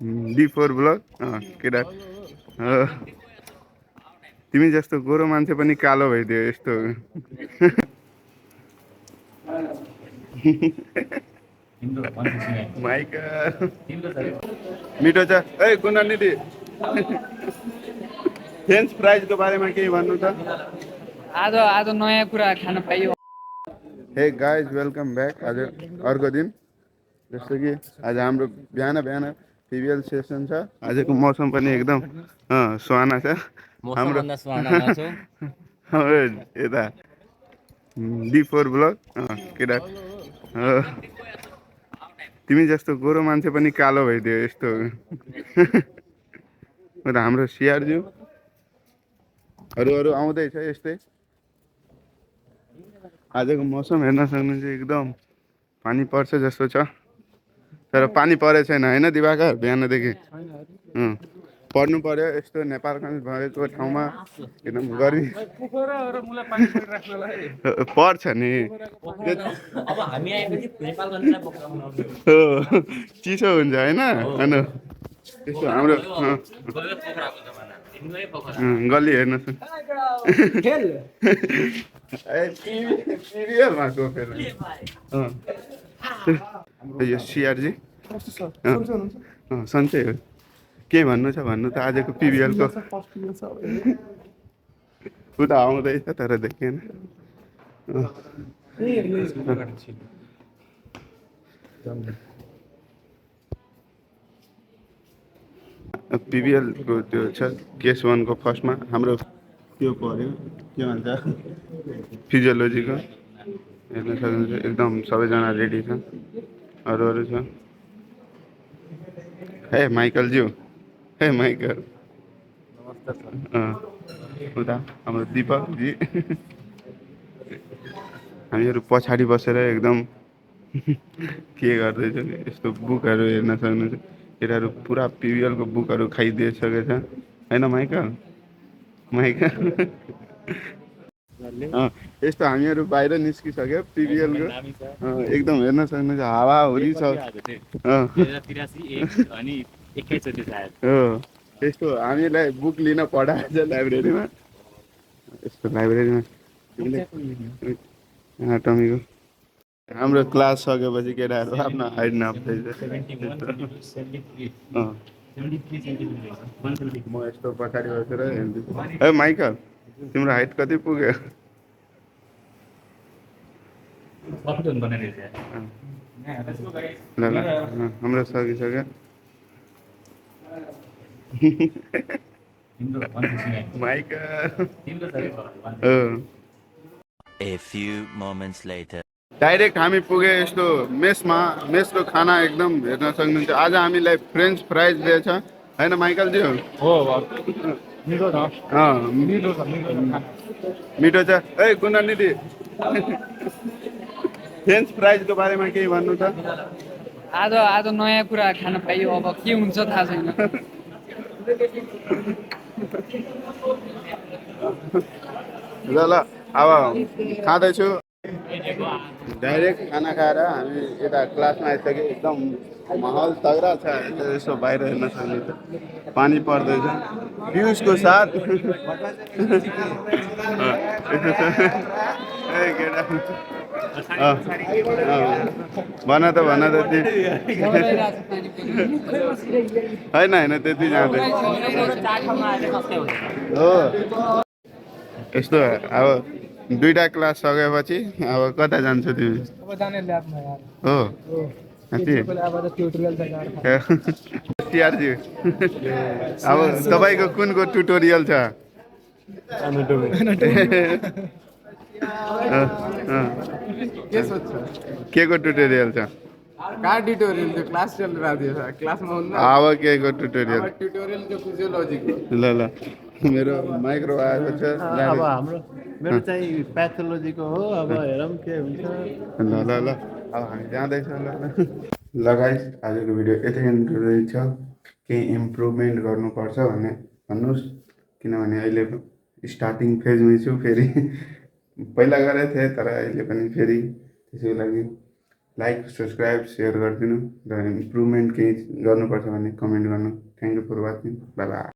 D4 blog केटा तिमी जस्तो गोरो मान्छे पनि कालो भइदियो यस्तो माइका मिठो छ ए गुणनिधि फ्रेन्च फ्राइजको बारेमा केही भन्नु त आज आज नयाँ कुरा खान पाइयो। Hey guys welcome back. आज अर्को दिन जस्तो कि आज हाम्रो बिहान बिहान पिबिएल सेसन छ। आजको मौसम पनि एकदम सुहाना छ। हाम्रो यता D4 ब्लग केटा तिमी जस्तो गोरो मान्छे पनि कालो भइदियो यस्तो हाम्रो सिआरज्यू अरू आउँदैछ यस्तै। आजको मौसम हेर्न सक्नुहुन्छ एकदम पानी पर्छ जस्तो छ, तर पानी परेको छैन होइन दिवाकर? बिहानदेखि पर्नु पर्यो यस्तो नेपालगञ्ज भएको ठाउँमा एकदम गर्मी पर्छ नि। चिसो हुन्छ होइन अनि त्यस्तो हाम्रो गल्ली हेर्नुहोस् यो सिआरजी सन्चै हो। के भन्नु छ भन्नु त आजको पिबिएलको उता आउँदैछ तर देखिएन। पिबिएलको त्यो छ केस 1को फर्स्टमा हाम्रो त्यो पऱ्यो के भन्छ फिजियोलोजीको हेर्न सक्नुहुन्छ। एकदम सबैजना रेडी छ। अरू छ हे माइकलज्यू, हे माइकल उता हाम्रो दिपकजी हामीहरू पछाडि बसेर एकदम के गर्दैछौँ यस्तो बुकहरू हेर्न सक्नुहुन्छ। केटाहरू पुरा पिबिएलको बुकहरू खाइदिइसकेछ होइन माइकल? यस्तो हामीहरू बाहिर निस्किसक्यो पिबिएलको एकदम हेर्न सक्नुहुन्छ। हावाहुरी छ यस्तो हामीलाई बुक लिन पठाएछ लाइब्रेरीमा। यस्तो लाइब्रेरीमा एनाटमीको हाम्रो क्लास सकेपछि केटाहरू आफ्नो हाइट नाप्दैछ। म यस्तो पछाडि बसेर हेर्दैछु। ए माइकल तिम्रो हाइट कति पुग्यो? ल हाम्रो सकिसक्यो। A few moments later. Direct हामी पुगे यस्तो मेसमा। मेसको खाना एकदम हेर्न सक्नुहुन्छ। आज हामीलाई फ्रेन्च फ्राइज दिएछ होइन माइकलजी? मिठो छ। ए गुणनिधि फ्रेन्च फ्राइजको बारेमा केही भन्नु त? आज आज नयाँ कुरा खान पाइयो। अब के हुन्छ थाहा छैन। ल अब खाँदैछु। डाइरेक्ट खाना खाएर हामी यता क्लासमा आइसक्यो। एकदम माहौल तगडा छ। यसो बाहिर हेर्न सक्नुहुन्छ पानी पर्दैछ पियुषको साथ। भन त होइन त्यति जाँदैन हो। यस्तो अब दुईटा क्लास सकेपछि अब कता जान्छौ तिमी? हो टिआरजी अब तपाईँको कुनको ट्युटोरियल छ? के को ट्युटोरियल छ? क्लास चल रहा था क्लास में अब के को ट्युटोरियल? ट्यूटोरियल जो फिजियोलॉजी ल मेरो माइक्रो आएको छ। अब हाम्रो मेरो चाहिँ प्याथोलोजीको हो। अब हेरौँ के हुन्छ। ल अब हामी जाँदैछौँ। ल गाइस आजको भिडियो यति रहेछ। केही इम्प्रुभमेन्ट गर्नुपर्छ भने भन्नुहोस्, किनभने अहिले स्टार्टिङ फेजमै छु। फेरि पहिला गरेको थिएँ तर अहिले पनि फेरि त्यसको लागि लाइक सब्सक्राइब सेयर गरिदिनु र इम्प्रुभमेन्ट केही गर्नुपर्छ भने कमेन्ट गर्नु thank you for watching bye by